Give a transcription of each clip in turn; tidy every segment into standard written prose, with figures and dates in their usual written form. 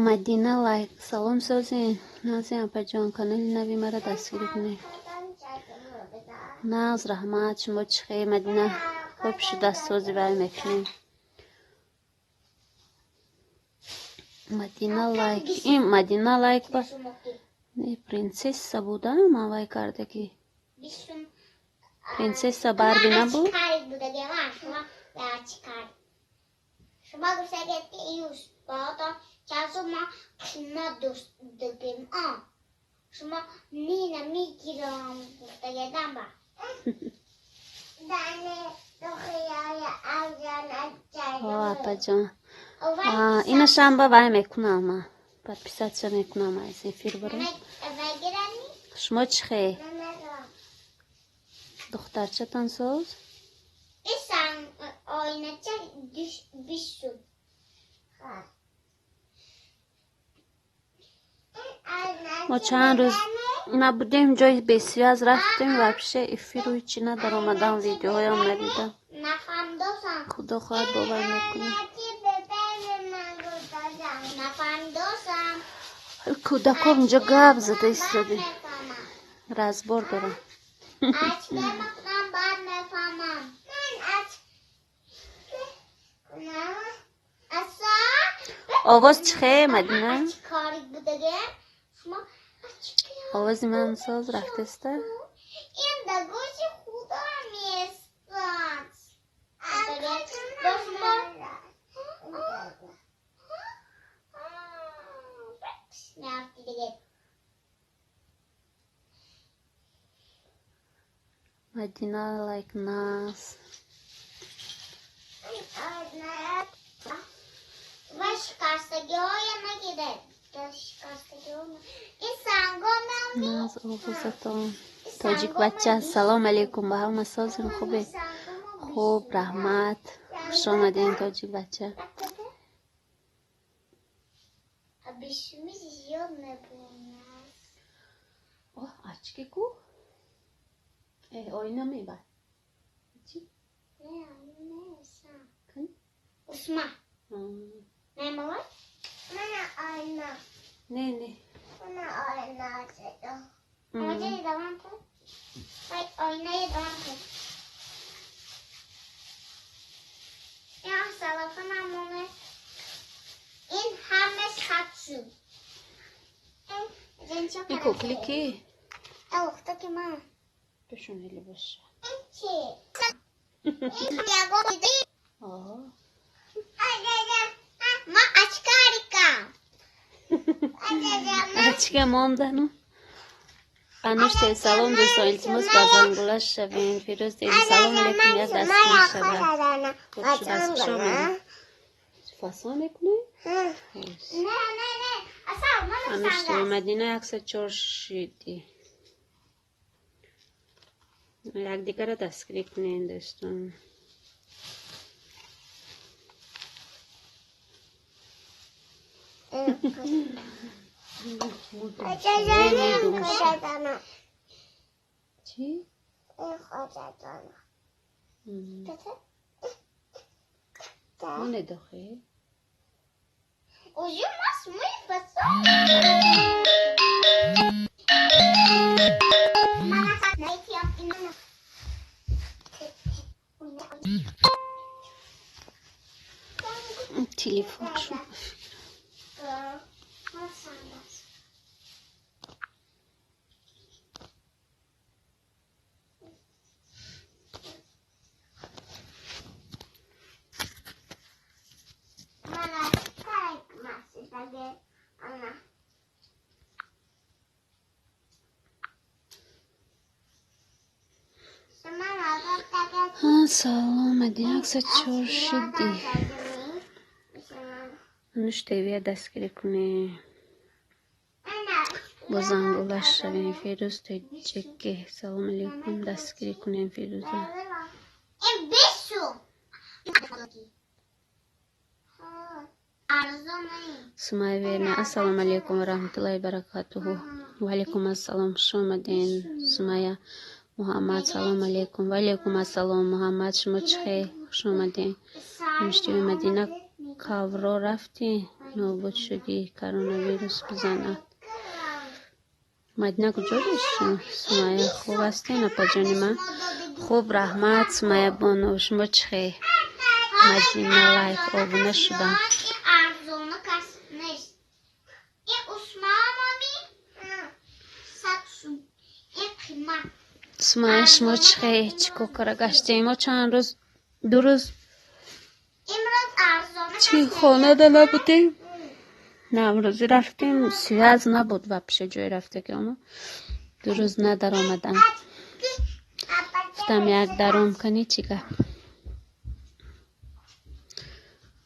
Мадина лайк. Салом созин. Назин апаҷон, канали нави мара дастгирӣ кунед. Наз раҳмат, шумо чӣ хел, Мадина? Хуб шуда сози вай мекунем. Мадина лайк. Ин Мадина лайк ба не принцесса буда, ман вай кардагӣ. Принцесса Барби набуд? Апаҷон, ина шанба вай мекунам, подписаться мекунам аз эфир баром. Шумо чӣ хел? Духтарчатон соз? Мо чанд рӯз набудем, ҷои бесвяз рафтем, вообще эфиру ҳичи надаромадам, видеоҳоям надидам. Худо хоҳад бовар мекунем. Кӯдаком инҷо гап зада истоди. Разбор дорам. Овоз чӣ хел, Мадина? Овози ман соз рафтеста? Мадина лайк нас. Наз овозатон. Тоҷик бача, салом алейкум, ба ҳама созем хубе? Хуб, раҳмат. Хуш омадем, тоҷик бача. Очки ку? Оина мебар. Чӣ? Усма. Не, не. این کوکلی کی؟ بشون لباس. Ачка мондану. Ануш те салом дӯстон, илтимос ба зангула шавем. Фирӯз те салом алейкум, як дастгирӣ шавад. Фасон мекунӣ? Ануш те Мадина 104 шидӣ. Якдигарро дастгирӣ кунед дӯстон. Чӣ? Монед охе? Телефон шуд. Салом, Мадина 104 шидӣ. Ануш ТВ дастгирӣ кунед. Бо зангула шавем. Фирӯз Тоҷике салом алейкум, дастгирӣ кунем Фирӯза. Сумая Верна, ассалому алейкум ва раҳматуллоҳи баракатуҳу. Ва алейкум ассалом, хуш омадед Сумая. Муҳаммад, салом алейкум. Ва алейкум ассалом, Муҳаммад, шумо чӣ хел? Хуш омадед. Ануш ТВ Мадина кавро рафтӣ? Нобуд шудӣ, коронавирус бизанад. Мадина куҷо дошт? Сумая, хуб ҳастед, апаҷони ман? Хуб, раҳмат, Сумая бону. Шумо чӣ хел? Мадина лайк, обуна шудам. Сумая, шумо чӣ хел? Чӣ кор кара гаштем? Мо чанд рӯз, ду рӯз чӣ хонада набудем? Наврӯзӣ рафтем, связ набуд вообще ҷое рафта ки оно. Ду рӯз надаромадам. Гуфтам як даром кани чӣ гап.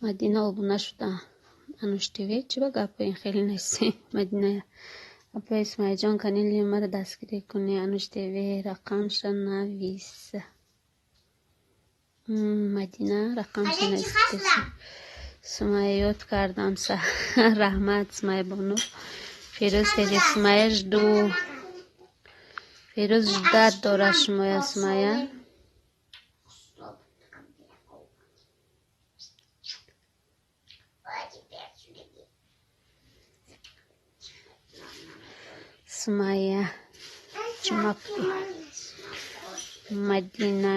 Мадина обуна шуда. Ануш ТВ чӣ ба гапо ин хеле нестӣ? Мадина апа Исмоилҷон канали маро дастгирӣ кунӣ. Ануш ТВ рақамша навис. Мадина рақамша навис. Сумая ёд кардам. Раҳмат, Сумая бону. Фирӯз теди Сумая жду. Фирӯз ждат дора шумоя Сумая. Сумая чумапти. Мадина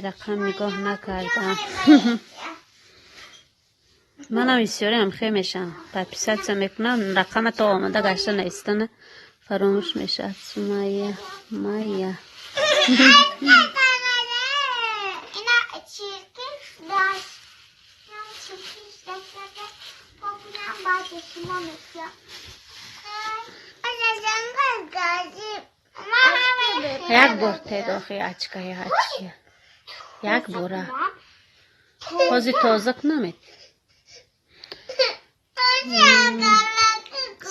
рақам нигоҳ накардам. Манам бисёриам хел мешавам. Подписаться мекунам, рақама то омада гашта наистана фаромӯш мешавад. Сумая, Майя. Як бор тед охи ачкаи ачки. Як бора. Ҳози тоза кунамед.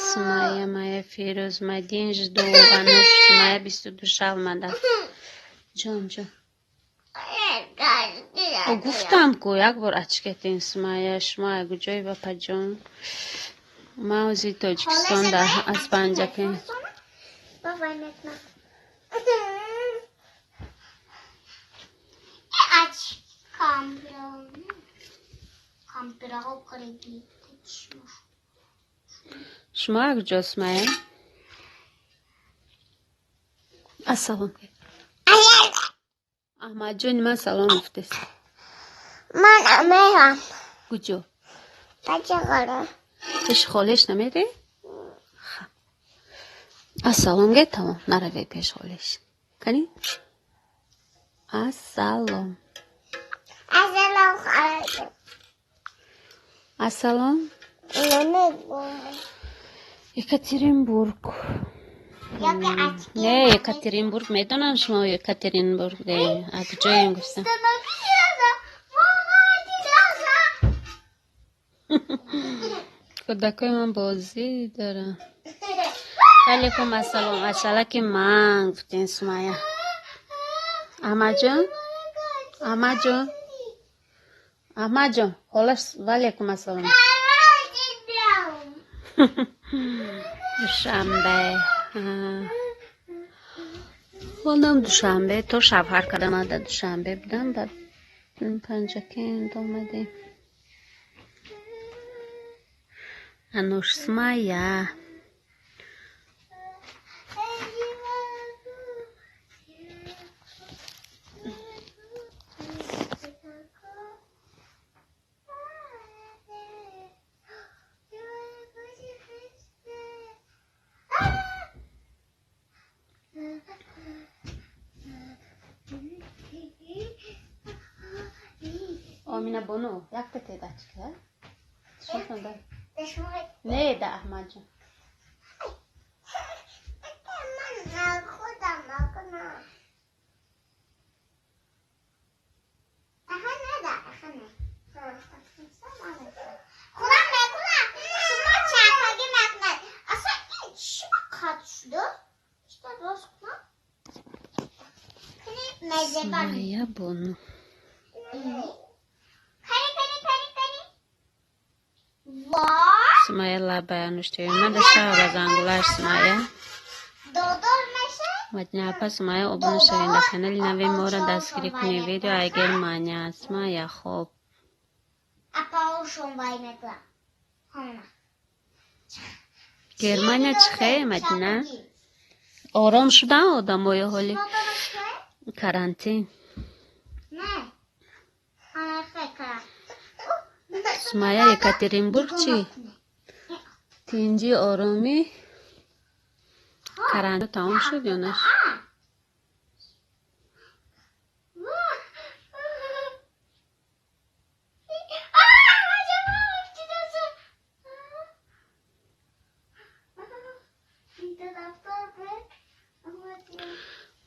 Сумая, Майя, Фирӯз, Мадин, жду, Ануш, Сумая 22 шав мада. Ҷон, ҷон. Гуфтам ку як бор ачкетин Сумая, шумо куҷои бапаҷон? Ман ози Тоҷикистон да аз Панҷакент. Шумо куҷо, Сумая? Ассалом. Аҳмадҷони ман салом гуфтест. Ман мерам. Куҷо? Пача хола. Пеши холеш намерӣ? Ассалом ге тамом, нараве пеш холеш. Кани? Ассалом. Ассалом холаҷон. Ассалом. Намегӯям. Екатеринбург. Не, Екатеринбург медонам шумо Екатеринбург де. А куҷоем гуфтам? Кӯдакои ман бозӣ доранд. Алейкум ассалом. Асалаки ман гуфтем Сумая. Аҳмадҷон? Аҳмадҷон? Аҳмадҷон, холаш ваалейкум ассалом. Душанбе. Хондам Душанбе, то шавҳар кардам дар Душанбе будам, баъд Панҷакент омадем. Ануш Сумая. Омина бону, якта тедачка. Шотон дай. Не, да Аҳмадҷон. Сумая бону. Сумая лабая нуштею. Мада шава зангулаш Сумая. Мадина апа Сумая обуна шавед дар канали нави моро дастгирӣ кунед. Видео ай Германия. Сумая хоб. Германия чӣ хе, Мадина? Ором шудан одамои ҳоли карантин. Сумая Екатеринбург чӣ? Тинҷи оромӣ карантин тамом шуд ё нашуд?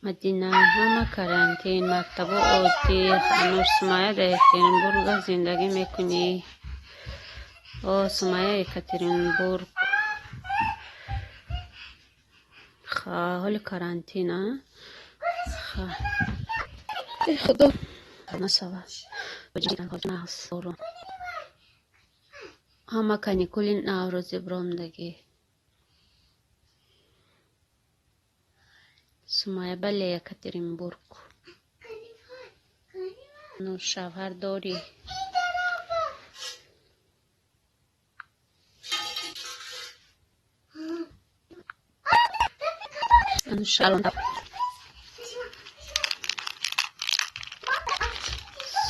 Мадина ҳама карантин, мактабу оддӣ. Ануш Сумая дар Екатеринбурга зиндагӣ мекунӣ? О, Сумая Екатеринбург. Ха, ҳоли карантин, а? Ха. Э, худо. Насава. Ҳама каникули наврӯзӣ биромдагӣ. Сумая бале Екатеринбург. Ну, шавҳар дорӣ?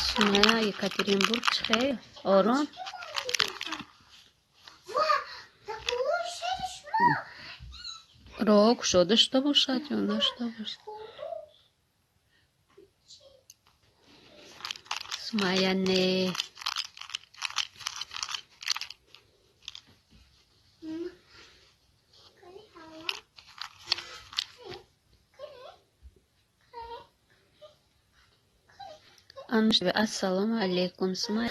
Сумая Екатеринбург чӣ хел? Ором? Роҳ кушода шуда бошад ё нашуда бошад? Сумая не. Ассалому алейкум, Сумая.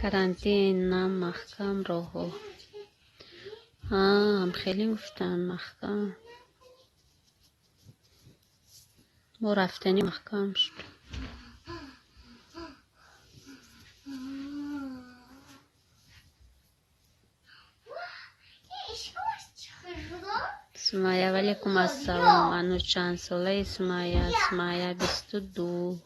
Карантин нам маҳкам роҳо. Ҳам хеле гуфтанд маҳкам. Мо рафтани маҳкам шуд. Сумая валейкум ассалом. Ану чанд солаи Сумая? Сумая 22.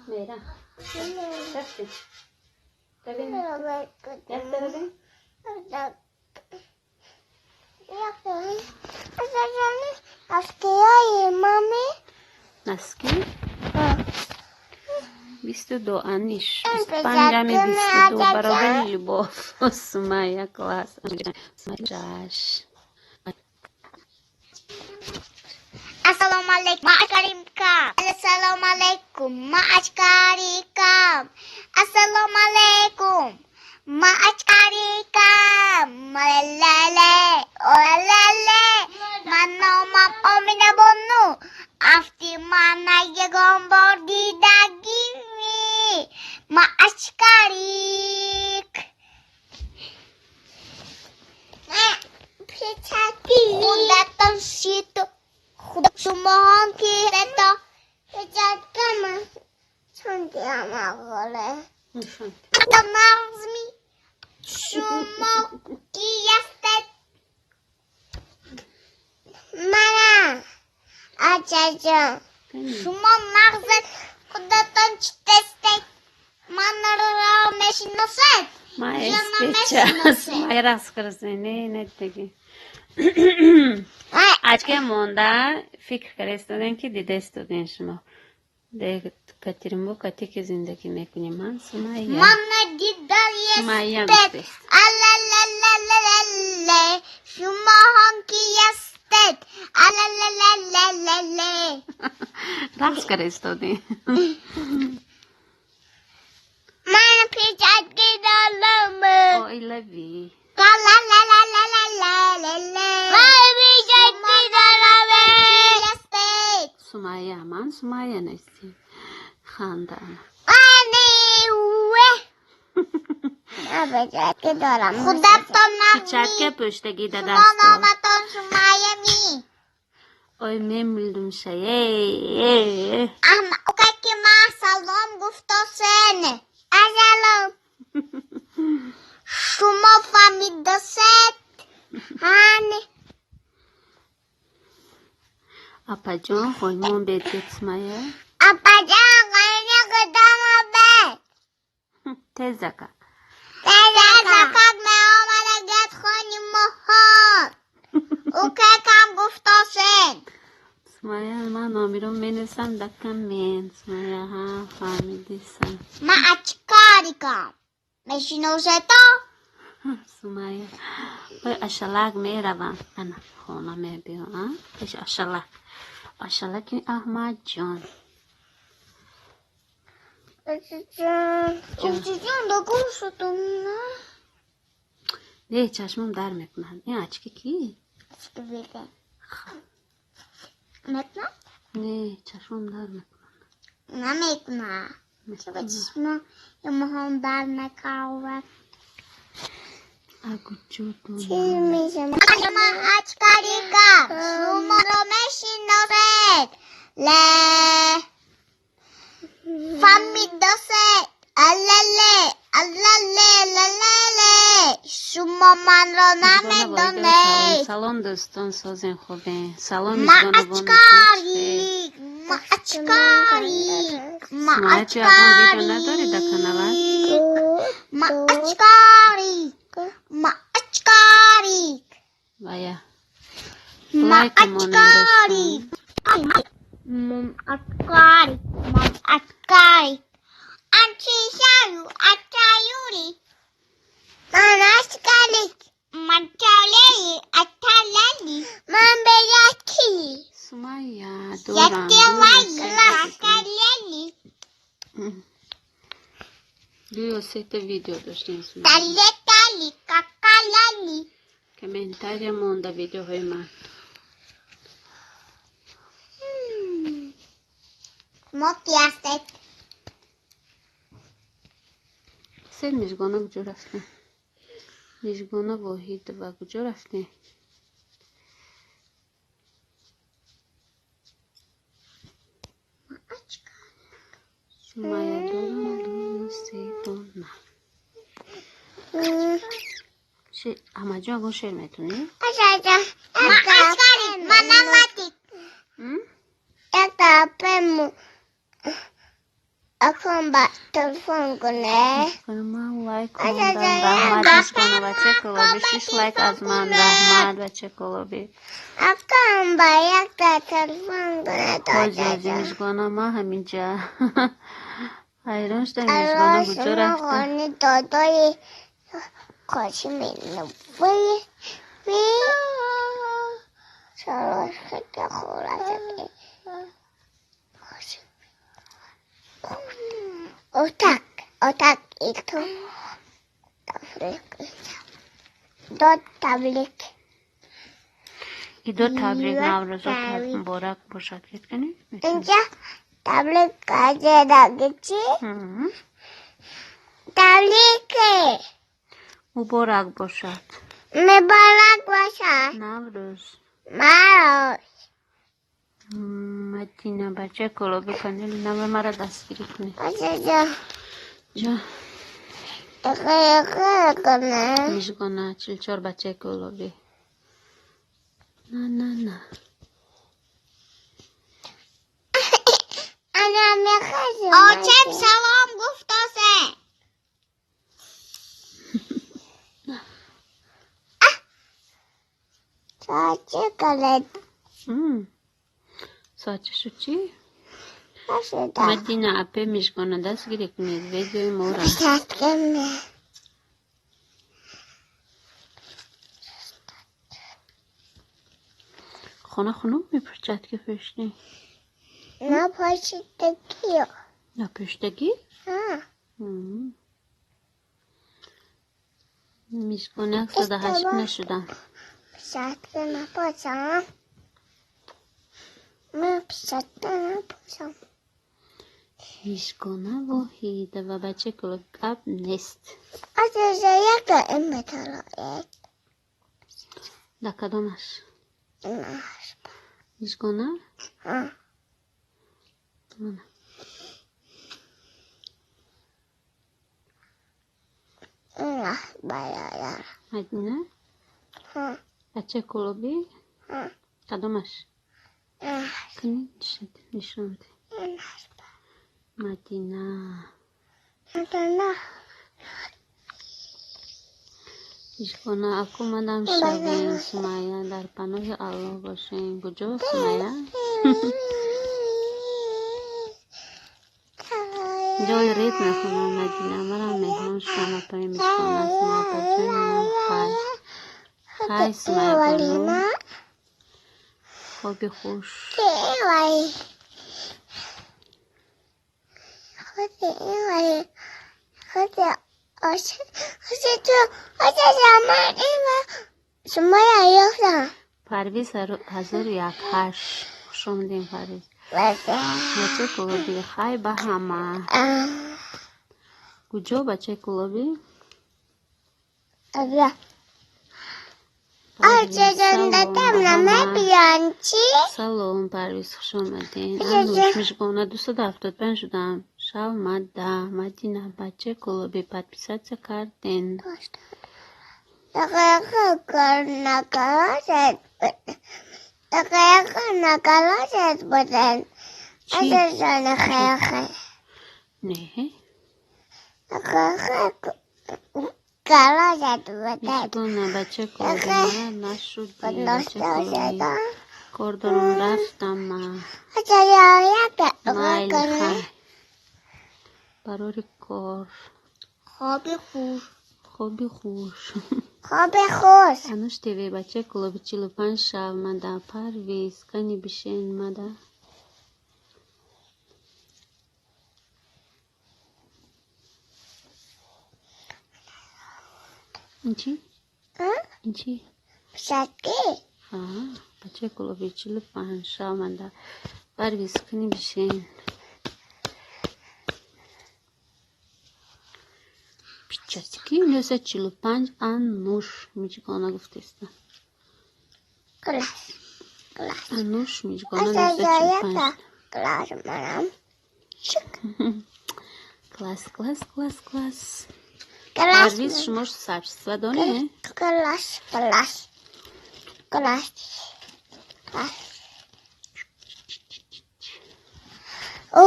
Мера. Рафти. Равин. Носки? 22 аниш. 25 22 баробари Любов. Сумая класс. Жаш. Ассалому алейкум, маачкарикам. Ассалому алейкум, маачкарикам. Ассалому алейкум, маачкарикам. Малалале, олалале. Маномам омина бону. Афти мана ягон бор дидагими. Маачкарик. Худатон шиту. Шумоҳон ки то нағзми шумо ки ҳастед? Шумо нағзед, худатон чӣ тестед? Манро мешиносед? Ма эспечас. Ма рақс кардем, не недаги. Ачке монда фикр карда истодем ки дида истодем шумо. Катеринбург кате ки зиндагӣ мекунем. Ман Сумайя. Мана Сумайя дидаестед. гуфтест. Алалалалалале. Шумоҳон ки ҳастед? Алалалалалале. Рақс карда истодем. Ман печатки дорам. Оилавӣ. Ла-ла-ла-ла-ла-ла-ла. Ман печатки дорам. Сумайя, ман Сумайя нестем. Хандаам. Худатон Печатка нағзми. пӯштагӣ да Шумо дасто. номатон Сумайя ми? Ой мемулдумша. Э. Укаки ма салом гуфтосен. Ассалом. Шумо фаҳмидасед? Ҳане. Апаҷон, хоймон бедгет Сумайя. Апаҷон, ғайни қидама бед. Тезака. Тезакак меомадагет хони моҳон. Укакам гуфтосен. Сумайя, ман номиро менависам дар коммент. Сумайя, ҳа, фаҳмидиса. Ма ачкарикам. Мешиносето? Сумайя. Ой, ашалак меравам. Ана, хона мебиём, а? Пеши ашалак. Ашалаки Аҳмадҷон. Ҷон, догон шудум на? Не, чашмам дар мекунад. Ин очки ки? Мекунад? Не, чашмам дар мекунад. Намекунад. Чаро чашма моҳон дар накард? Агуҷо Чӣ мешавад? Ма ачкарикам. Шуморо мешиносед? Ле. Фаҳмидасед? Алале, алале, лалале. Шумо манро намедонед. Салом дӯстон, созен хубен. Салом Ма мизбонобону ачкарик, ма ачкарик, ма Сумайя, ту ягон видео надорӣ дар каналат? ачкарик, ма ачкарик, ма ачкарик, Вая. ма Лайк монен дӯстон. ачкарик, мом ачкарик, мом ачкарик. Анчишаю, ачаюри. Ман ачкарик, ман чалеи, ачалали, ман беяки. Сумайя, дорам. Яке лайк, лакалели. Ду ё сета видео доштем Сумайя. Талетали, какалали. Комментария монда видеоҳои ман. Мо ки ҳастед? Сед Мижгона куҷо рафтем? Мижгона Воҳидова куҷо рафтем? Сумайя дорам ду се дона. Аҳмадҷон, ягон шеър метонӣ? Ма ачкарик, ма ба телефон куне. Ман лайк мондам. Раҳмат, Мижгона, бачаи Кӯлобӣ. Шиш лайк аз ман. Раҳмат, бачаи Кӯлобӣ. Акам ба якта телефон куне. Ҳоҷи ҳоҷи Мижгона, ма ҳаминҷа. Ҳайрон шудам, Мижгона куҷо рафта? Додои қосими нувои ми Отак, отак ито. До таблик. Идо табрик, Наврӯзо муборак бошад. Кеткани? Инҷа таблик кажедагичи? Таблики. Муборак бошад. Муборак бошад. Наврӯз. Наврӯз. Мадина, бачаи Кӯлобӣ, канали нави маро дастгирӣ кунед. Ҷо. Мижгона, 44, бачаи Кӯлобӣ. На, на, на. Очем салом гуфтосе. Соати калед. Соати чӣ? Мадина, апе Мижгона, дастгирӣ кунед видеои моро. Хона хунук мепурчад ки пешни? Напошидагиё. Напоштагӣ? Мижгона, 108 нашудам. Пишатка напошам. Ман пишатка напошам. Мижгона Воҳида ва бачаи Кӯлобӣ гап нест. Азиза якта иметалоед. Да кадомаш? Мижгона? Мана. Мадина? Бачаи Кӯлобӣ? Кадомаш? Кани нишон бидеҳ. Мадина. Мижгона, аку мадам шавем, Сумайя, дар паноҳи Аллоҳ бошем. Куҷо, Сумайя? Ҷои реп мехонам, Мадина. Марам меҳмон шудам, апаи Мижгона, Сумайя апаҷони ман. Хай. Хай, Сумайя бону. Хоби хуш. Парвиз 1001 8. Хуш омадем, Парвиз. Бачаи Кӯлобӣ, хай ба ҳама. Куҷо, бачаи Кӯлобӣ? Салом, Парвиз, хуш омадем. Ануш, Мижгона, 275 шудам. Шав мада. Мадина, бачаи Кӯлобӣ, подписаться карден. Не. Мижгона, бачаи Кӯлобӣ, мара нашудӣ, бачаи Кӯлобӣ. Кор дорам, рафтам ма. Майли, хай. Барори кор. Хоби хуш. Хоби хуш. Хоби хуш. Ануш ТВ, бачаи Кӯлобӣ, 45 шав мада. Парвиз, кани бишен мада. Ин чӣ? Ин чӣ? Пишатки? Бачаи Кӯлобӣ, 45 шав мада. Парвиз, кани бишен. Пичатки 945 Ануш Мижгона гуфтеста. Класс. Класс. Ануш Мижгона 945. Класс манам. Класс, класс, класс, класс. Парвиз, шумо сообщество доред? Класс, класс. Класс. Класс. О!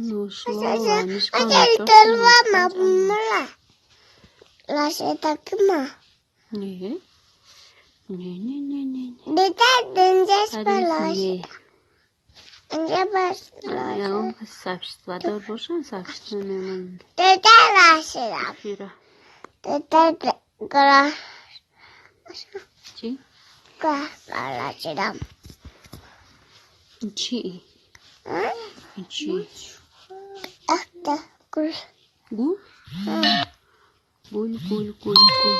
Нушлова, Мижгона. Не. Не, не, не, не. Не. Ягон каси сообществодор бошанд, сообщество мемонанд. Эфира. Чӣ? Чӣ? Чӣ? Гул? Гул, гул, гул, гул.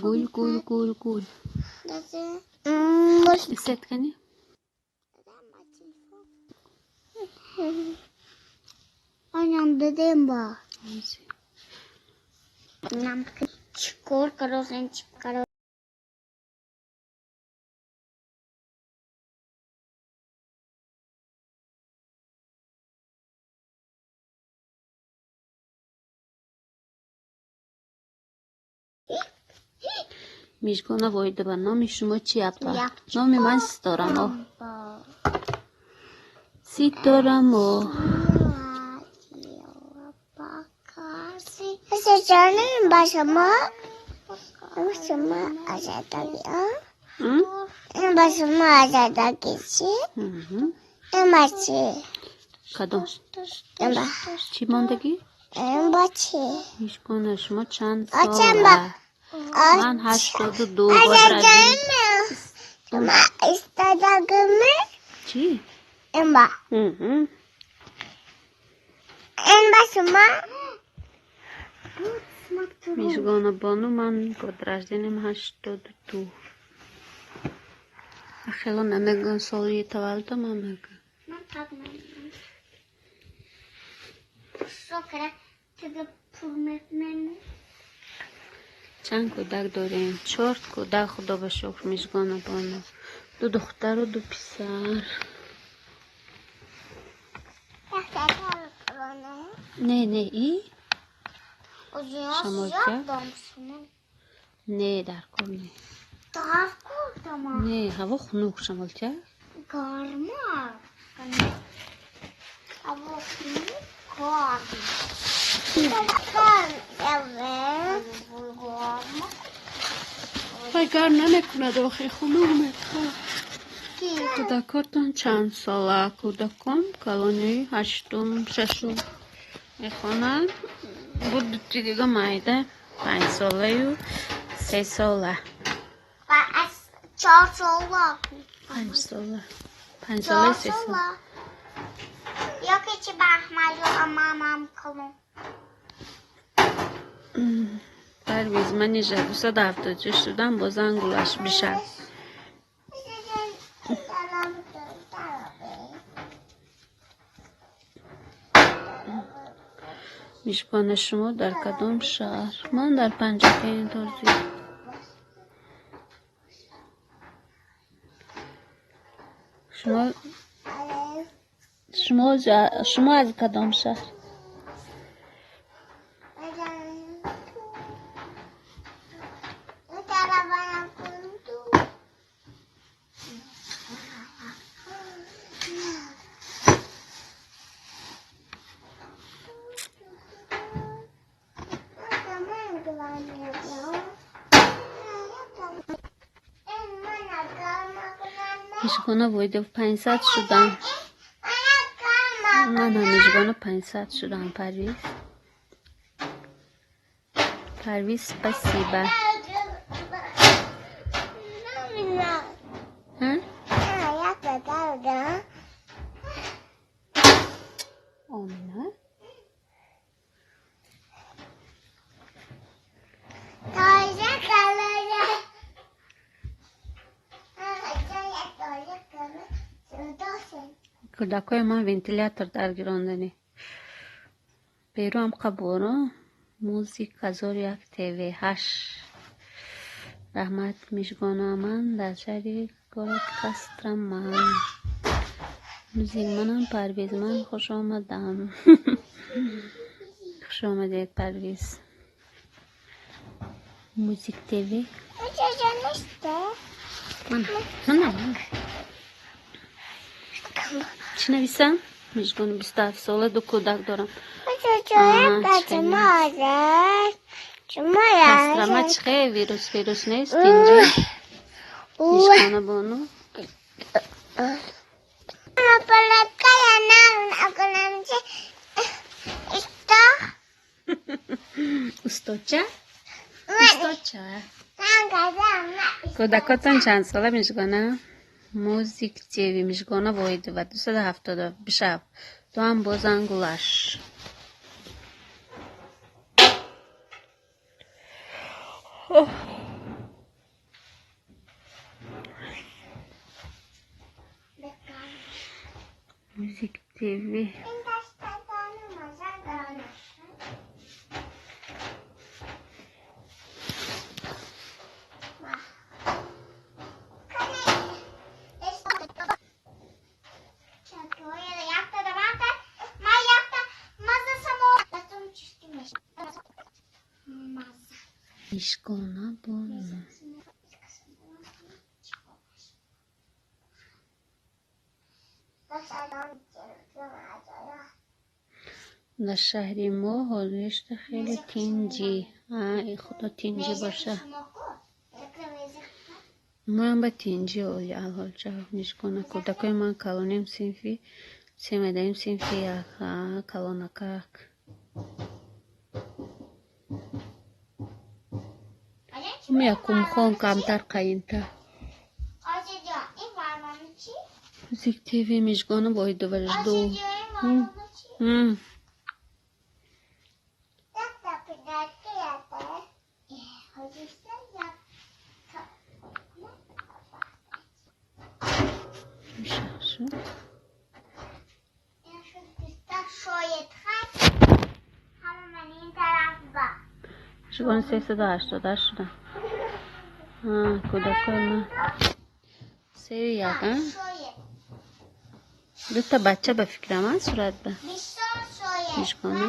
Гул, гул, гул, гул. Сет кани? Чикор карозен, чикор. Мижгона Воҳидова, номи шумо чи, апа? Номи ман Ситорамо. Ситорамо. Кадом? Чӣ мондагӣ? Мижгона, шумо чанд сола? Ман 82. Чӣ? Мижгона бону, ман год рождениям 82. Хело намегӯям, соли таваллудам мегӯям. Чанд кӯдак дорем? Чор кӯдак, худо ба шукр, Мижгона бону. Ду духтару ду писар. Не, не, и? Шамолча? Не, дар кор не. Не, ҳаво хунук, шамолча? Вай гарм намекунад, охи хунук мекунад. Кӯдакотон чанд сола? Кӯдакон калонии ҳаштум, шашум мехонанд. Буд дути дига майда, панҷсолаю сесола. Панҷсола. Панҷсолаю сесола. Парвиз, ман ниже 276 шудам, бо зангулаш бишав. Мижгона, шумо дар кадом шаҳр? Ман дар Панҷакент ҳозир. Шумо аз кадом шаҳр? Мижгона Воҳидов, 500 шудам. Ман ҳам Мижгона 500 шудам, Парвиз. Парвиз, спасибо. Омина? Кӯдакҳои ман вентилятор даргирондани. Берӯам қаборо. Музик 1001 ТВ 8. Раҳмат, Мижгона, ман дар шаҳри город Кострома. Музик манам Парвиз, ман хуш омадам. Хуш омадед, Парвиз. Музик ТВ. Мана, мана, мана. Чӣ нависам? Мижгон 27 сола, ду кӯдак дорам. Кастрама чихе вирус нест инҷа? Мижгона бону. Усточа? Усточа. Кӯдакотон чанд сола Мижгона? Музик ТВ Мижгона Воҳидова 270 бишав. Туам бозангулаш. Музик ТВ. Мижгона бону. Дар шаҳри мо ҳолишта хеле тинҷӣ. Худо тинҷӣ боша. Моям ба тинҷӣ оли алҳолча Мижгона. Кӯдакои ман калонем синфи се медаем синфи як калонакак. Якумхон камтар қайинтар. Музик ТВ Мижгона Воҳидова жду. Мижгона 388 шуда. Кӯдакои ман сею як, дута бача ба фикрам, сурат ба Мижгона.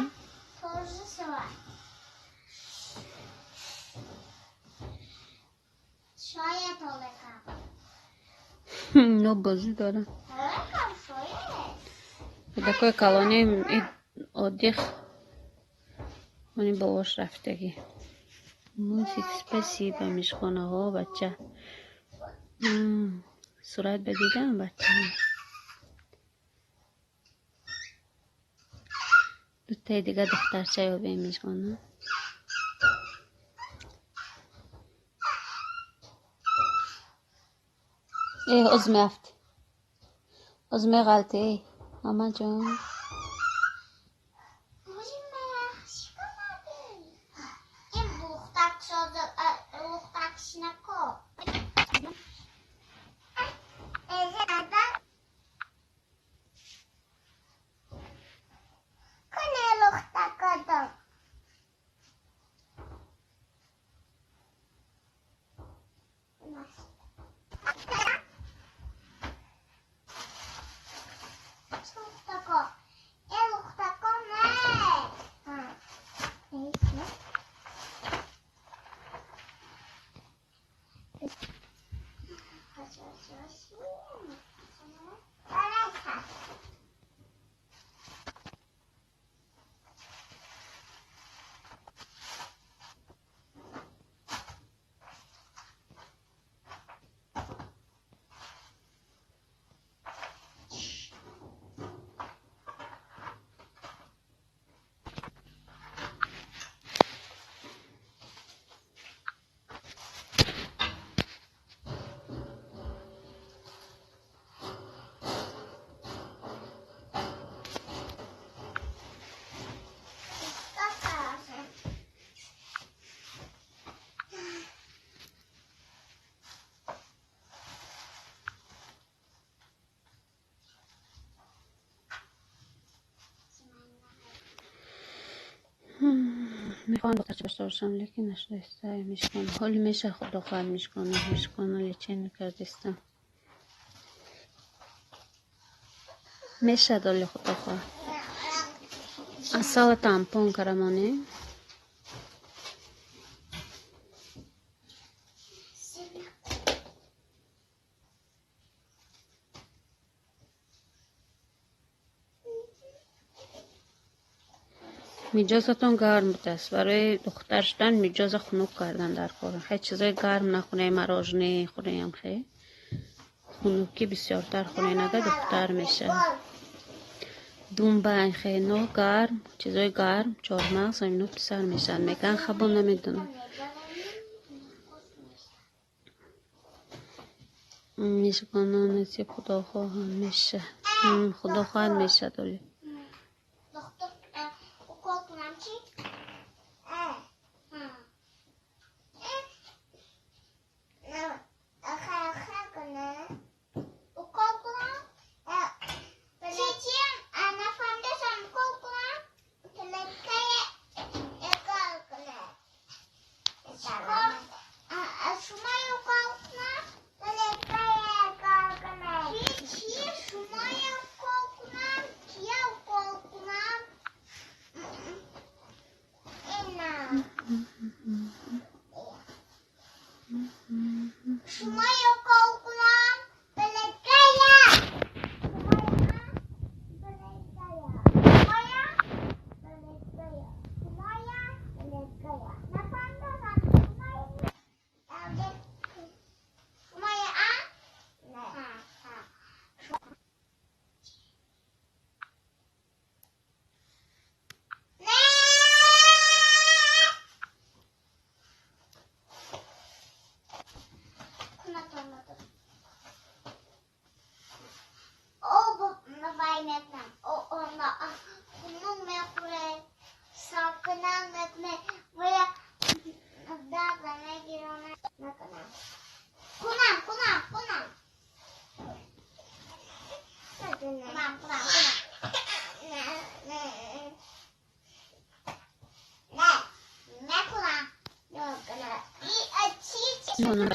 Но бозӣ дорам. Кӯдакои калонӣ оддих они бобош рафтагӣ. Музик спасибо Мижгонаҳо бача. Сурат ба дидам бача. Дутаи дига духтарча ёбем Мижгона. Оз меафт. Оз меғалти. Мамаҷон. Мехоҳам духтарча дошта бошам, лекин нашудааста Мижгона. Ҳоли меша худо хоҳад Мижгона. Мижгона лечение кардистам. Мешад оли худо хоҳад. Асала тампон карамонӣ. Миҷозатон гарм будааст. Барои духтар шудан миҷоза хунук кардан дар кор. Хе чизои гарм нахӯрем, мороженое хӯрем, хе. Хунукӣ бисёртар хӯрем, ага духтар мешавад. Думба хе но гарм, чизои гарм, чормағз ино писар мешавад. Меган хабо намедонам. Мижгона насиб Худо хоҳад мешавад. Худо хоҳад мешавад оли.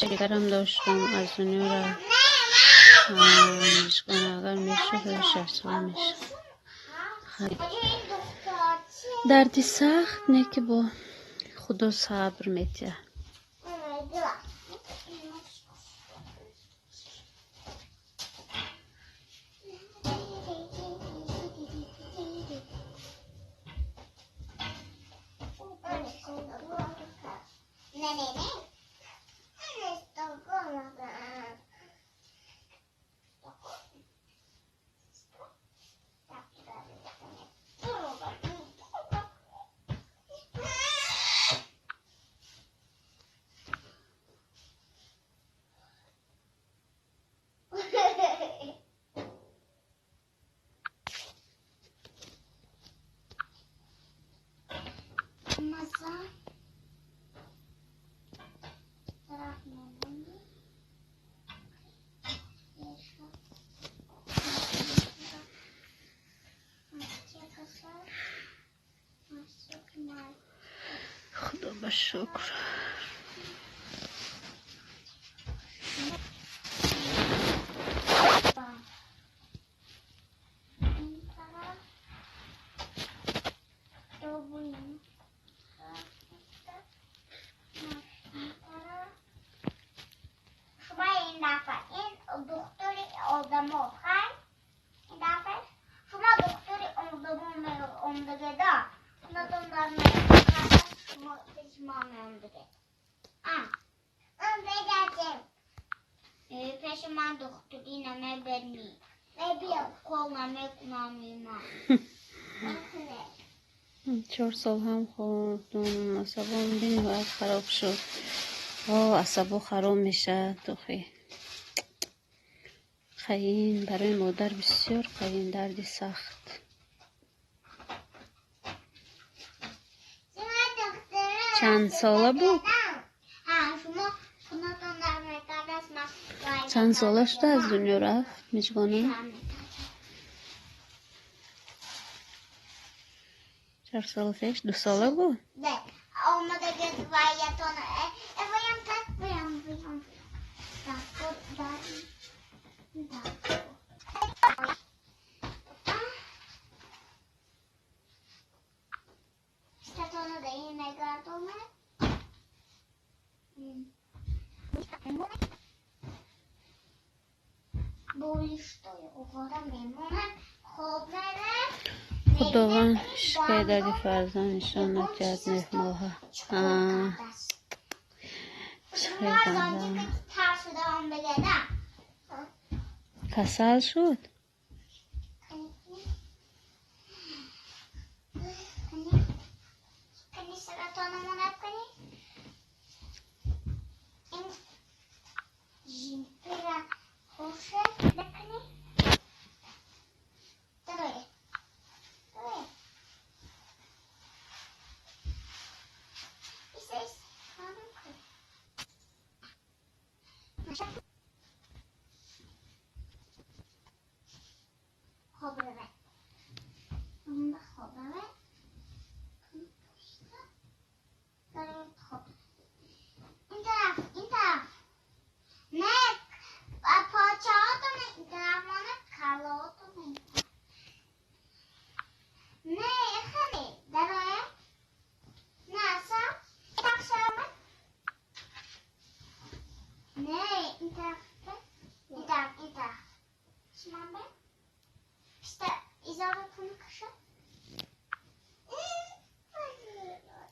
Дигарам доштам аз дунёра мижгона агар мешуд 6 сола мешуд. Дарди сахт не ки бо Худо сабр метиҳад. Худо ба шукр. Чор сол ҳам хӯрдум, асабом бениҳоят хароб шуд. О, асабо хароб мешавад охи. Қайин барои модар бисёр қайин, дарди сахт. Чанд сола буд? Чанд сола шуда аз дунё рафт Мижгона? 4 сола пеш, 2 сола буд? Худованд шикоя дарди фарзанд нишон надиҳад, нефмоҳа. Касал шуд?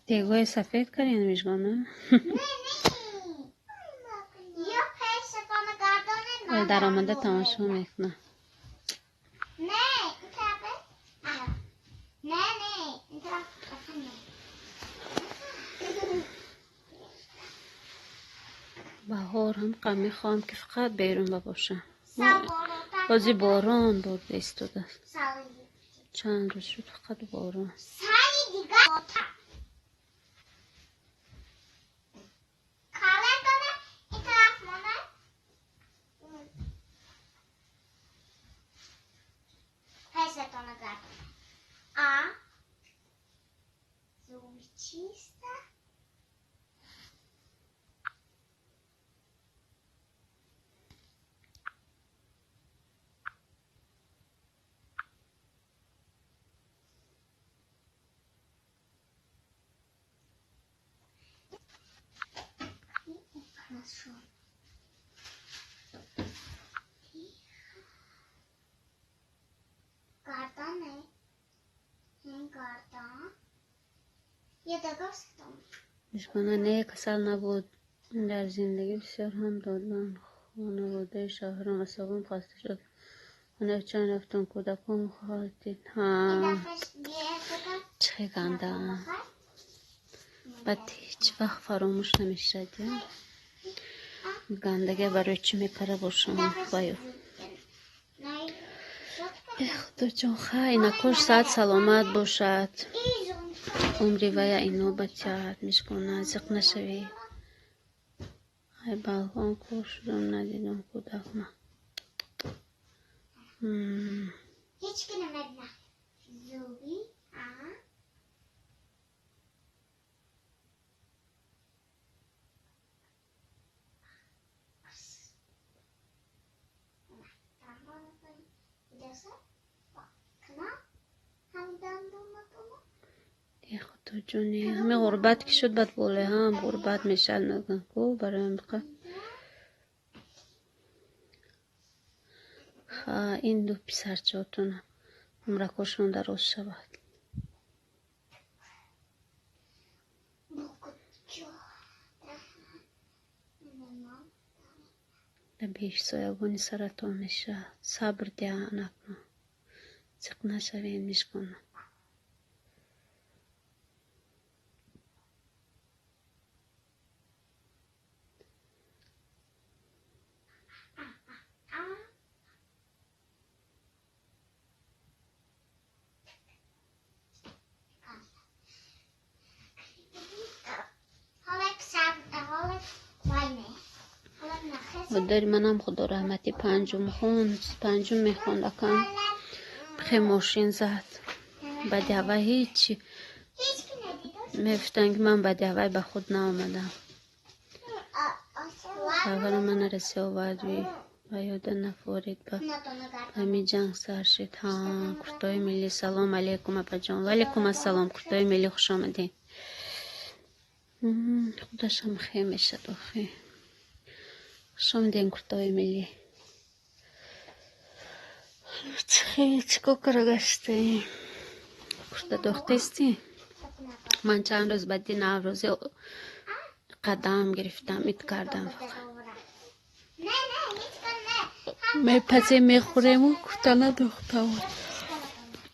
Дегои сафед кардин, Мижгона? Даромада тамошо мекунам. Баҳор ҳам мехоҳам, ки фақат берун бошам. Бози борон бурда истодааст. Чанд рӯз шуд, фақат борон. Мижгона не, касал набуд. Дар зиндагӣ бисёр ҳам додам. Хонаводаи шавҳарам асабон хаста шуд. Хонаи чанд рафтам, кӯдакон халтид. Чӣ ганда. Баъд ҳеҷ вақт фаромӯш намешавад. Гандагия барои чӣ мекара бошам баё. Худоҷон, хай, инакош саат саломат бошад. Умри вая ино батиҳад, Мижгона, зиқ нашавӣ. Ай балкон кор шудам, надидам кӯдакма. Худоҷони, ҳамин ғурбат ки шуд, баъд боле ҳам ғурбат мешавад, мегӯянд ку барои ҳамқа. Ха, ин ду писарчаотон умракошон дароз шавад. Дар беҳсоябони саратон мешавад. Сабр диҳанд акнун. Зиқ нашавед, Мижгона. Модари манам худо раҳматӣ панҷум хонд, панҷум мехонд акам. Хе мошин зад. Баъди ҳавай ҳечи мегуфтанд, ки ман баъди ҳавай ба худ наомадам. Шавҳарам мана раси овард ва ёда нафорид, ба ҳамин ҷанг сар шуд. Ҳа, куртои миллӣ, салом алейкум, апаҷон. Ва алейкум ассалом, куртои миллӣ, хуш омадед. Худашам хе мешад охи. Хуш омадед, куртои миллӣ. Чӣ кор кара гаштаем? Курта дохтестӣ? Ман чанд рӯз баъди Наврӯзи қадам гирифтам, ид кардам фақат. Мепазем, мехӯрему курта надохтам.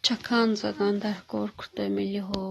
Чакан задан дар кор куртаи миллиҳо.